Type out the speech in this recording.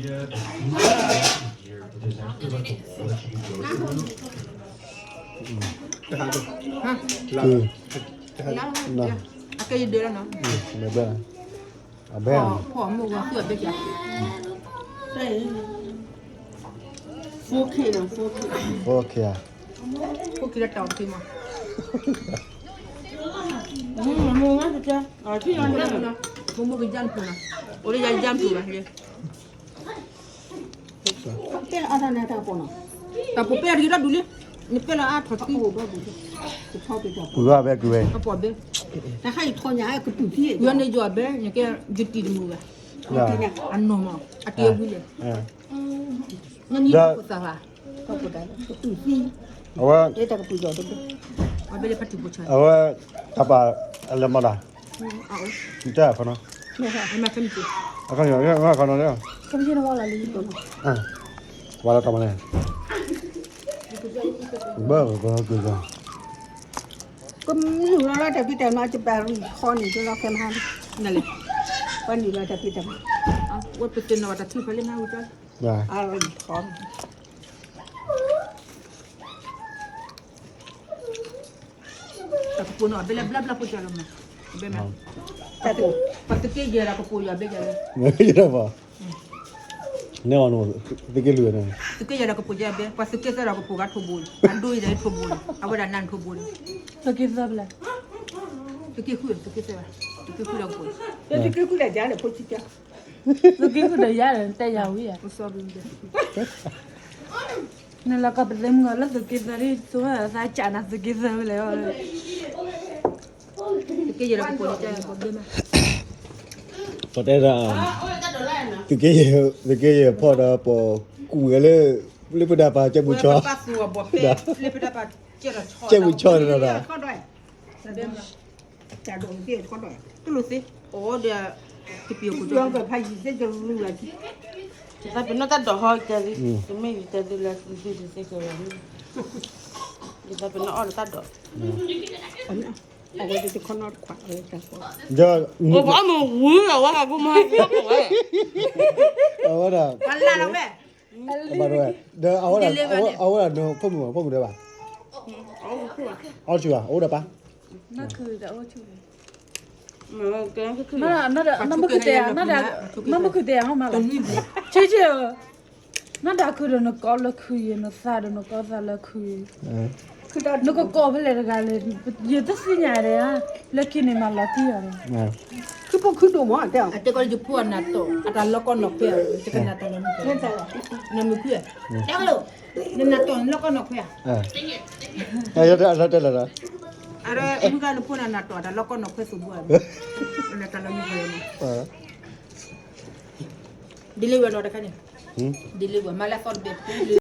တဟါ အကဲယဒၢလီၤနီၤ ဘဲ အဘဲ ဖီမုၢ်ဝါသုအဘဲက four K နီၤ four K လၢတၢ်အီၣ်တသ့မး မုၢ်မုၢ်ကယၢ်ဖိနီၤ အိၣ်လၢယၤယၢ်ဖိဘၣ် တၢ်ပိာ်ပဲၢ်အတဂ့ၤတၢ်ဒူလံ နပဲၢ်လီၤအါထီၣ်သံ ပူၤဘၣ်ဘဲကွံာ်ဝဲ အပိာ်ဘဲ တၢ်ခါအံၤထီညါကတူၢ်သံ ယွၤန့ၣ်ယွၤဘဲ ယကဲ ယတံၤတမုာ်ဘၣ် အနီၢ်မး အတံၤအဝံၤလဲၣ် နနံၣ်ဖိသၣ်ဘၣ် အဝဲ အဝဲ တၢ်ပာ်အလဲမၤတၢ် တၢ်ခီနီၤ အခီနီၤ ဝဲလၢတၢ်မၤလဲၣ် ဘၣ် ကမုာ်လီၤလၢတၢ်ဖံးတၢ်မၤ ကပာ်ရံၣ်ခီန့ၣ် ကလီၤခဲမဟါ နလဲၣ် ပှၤနုာ်လီၤတၢ်ဖံးတၢ်မၤ ဝဲပသ့ၣ်နီၣ်ဘၣ်တၢ်ထုကဖၣ်လၢမၤဝံၤကၠီ အရံၣ်ခီ တၢ်ကပိာ်နီၤ အဘဲလၢဘျါဘျါဖိကၢ်လီၤမး အဘဲမး ပှၤသုးက့ယဲၢ်တၢ်ကပိာ်ယွၤဘဲကၢ်လီၤ န့ၣ်အီၤ သုးက့လွံၢ်န့ၣ် သုးက့ယဲၢ်တၢ်ကပိာ်ယဲၢ်ဘဲ ပှၤသုးက့သၢတၢ်ကပိာ်ဂၤထိၣ်ဘိန့ၣ် အဒိယဲၢ်ထိၣ်ဘိန့ၣ် အဝဲဒၣ်နၢ်ထိၣ်ဘိန့ၣ် သုးက့သၢဘျဲ သုးက့ဃု သုးက့သၢဘၣ် သုးက့ဃုတၢ်ကပိာ် သုးက့ဃုဒီးယၤလၢဖိဆံးကၢ် သုးက့ဃုဒီးယၤလၢတဲယၤဝံၤဧါ နလၢကီၢ်ပသ့မုၢ်ဂီၤလၢသုးက့သၢဒ်သိးသးကၢ်နၤသုးက့သၢဝဲလဲၣ် သုးက့ယဲၢ်တၢ်ကပိာ်န့ၣ် ပတဲဒၣ် သုးက့ယဲၢ် သုးက့ယဲၢ်ဖီၣ်ဒီးပှၤကူၣ်ဝဲလၢ လၢပဒၣ်ပာ်ကဲပူၤဆီ ကဲပူၤဆီဒီး ကလိၣ်သ့ အီဒီး ကပံာ်ကဖးယံၤသ့ကရူၢ်လီၤ တသးပ့ၤနီၣ်တၢ်ဒိးဟီကဲလံ တမ့ၢ်ယတဲသုလၢသုသုတသ့ကရူၢ် တသးပ့ၤနီၣ်အီၣ်ဒီးတၢ်ဒိး အဝဲတခီနီတခွး အိၣ်ပအီၣ်မ့ၢ်ဝံၤလီၤဝဲဟးဖိမါ အဝဲဒၣ် ပှၤလၢလီၤဝဲ အဘၣ်ဒိဝဲ ဒီးအဝဲဒၣ် အဝဲဒၣ်နဖိမုၣ်ဘၣ် ဖိမုၣ်ဒဲးဘၣ် အီၣ်ဆူၣ်ဘၣ် အိၣ်ဒီးပၢ် နမုၢ်ခုၣ်တဲ နမုၢ်ခုၣ်တဲ ဆ့ဆ့ နဒၣ်ခုၣ်ဒီးနကီလၢခုၣ်ယံၤ နသးဒီးနကီသးလၢခုၣ်ယံၤ နကကိးဖဲလဲၣ်တဂၤလဲၣ် ယတသ့ၣ်ညါဒဲး လၢခံန့ၣ်မၤလီၤတံၢ်အီၤဒီး ခုဖိခုဒိၣ်မး အတဲအီၤ အတဲကီးယဖိအနၢ်တီၢ် အတၢ်လီၤကီနီၢ်ခွဲး ယကနၢ်တီၢ်နမုၢ်ခွံ နမုၢ်ခွံ နနၢ်တီၢ်နလီၤကီနီၢ်ခွဲး တဲလီၤ အမုၢ်ဂၤနဖိနနၢ်တီၢ် တၢ်လီၤကီနီၢ်ခွဲးသူးဘိ တၢ်လီၤမုၢ်ခွဲး ဒ်လံဝဲနီၤတခါန့ၣ် ဒ်လံဝဲ မၤလၢသီတဘ့ၣ်